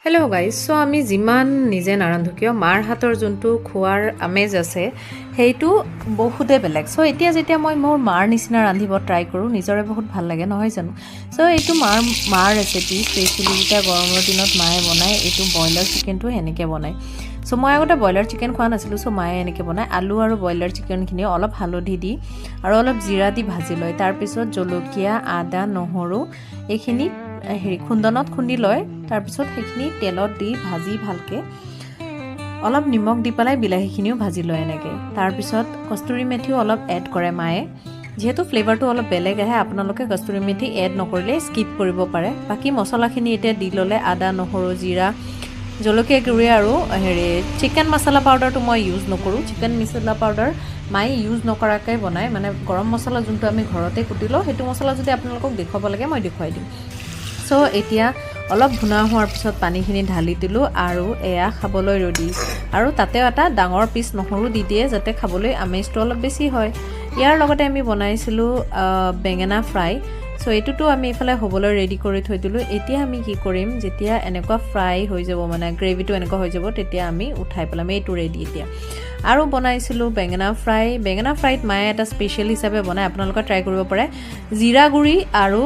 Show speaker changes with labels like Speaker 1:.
Speaker 1: Hello' guys, চ' আমি যিমান নিজে নাৰান্ধো কিয়, মাৰ হাতৰ যোনটো খোৱাৰ আমেজ আছে, সেইটো বহুতেই বেলেগ। চ' এতিয়া যেতিয়া মই মোৰ মাৰ নিচিনা ৰান্ধিব ট্ৰাই কৰোঁ, নিজৰে বহুত ভাল লাগে, নহয় জানো? চ' এইটো মাৰ ৰেচিপি। স্পেচিয়েলি যেতিয়া গৰমৰ দিনত মায়ে বনায়, এইটো ব্ৰইলাৰ চিকেনটো সেনেকৈ বনায়। চ' মই আগতে ব্ৰইলাৰ চিকেন খোৱা নাছিলোঁ। চ' মায়ে এনেকৈ বনায়। আলু আৰু ব্ৰইলাৰ চিকেনখিনি অলপ হালধি দি আৰু অলপ জিৰা দি ভাজি লয়। তাৰপিছত জলকীয়া, আদা, নহৰু এইখিনি হেৰি খুন্দনত খুন্দি লয়। তাৰপিছত সেইখিনি তেলত দি ভাজি ভালকৈ অলপ নিমখ দি পেলাই বিলাহীখিনিও ভাজি লয় এনেকৈ। তাৰপিছত কস্তুৰী মেথিও অলপ এড কৰে মায়ে, যিহেতু ফ্লেভাৰটো অলপ বেলেগ আহে। আপোনালোকে কস্তুৰী মেথি এড নকৰিলে স্কিপ কৰিব পাৰে। বাকী মছলাখিনি এতিয়া দি ল'লে, আদা, নহৰু, জিৰা, জলকীয়া গুড়ি আৰু হেৰি চিকেন মছলা পাউডাৰটো মই ইউজ নকৰোঁ। চিকেন মছলা পাউডাৰ মায়ে ইউজ নকৰাকৈ বনায়, মানে গৰম মছলা যোনটো আমি ঘৰতে কুটি লওঁ, সেইটো মছলা। যদি আপোনালোকক দেখুৱাব লাগে, মই দেখুৱাই দিম। চ' এতিয়া অলপ ভুনা হোৱাৰ পিছত পানীখিনি ঢালি দিলোঁ আৰু এয়া খাবলৈ ৰেডি। আৰু তাতেও এটা ডাঙৰ পিচ নহৰু দি দিয়ে, যাতে খাবলৈ আমেজটো অলপ বেছি হয়। ইয়াৰ লগতে আমি বনাইছিলোঁ বেঙেনা ফ্ৰাই। চ' এইটোতো আমি এইফালে হ'বলৈ ৰেডি কৰি থৈ দিলোঁ। এতিয়া আমি কি কৰিম, যেতিয়া এনেকুৱা ফ্ৰাই হৈ যাব, মানে গ্ৰেভিটো এনেকুৱা হৈ যাব, তেতিয়া আমি উঠাই পেলাম। এইটো ৰেডি এতিয়া। আৰু বনাইছিলোঁ বেঙেনা ফ্ৰাই। বেঙেনা ফ্ৰাইত মায়ে এটা স্পেচিয়েল হিচাপে বনায়, আপোনালোকে ট্ৰাই কৰিব পাৰে, জিৰা গুড়ি আৰু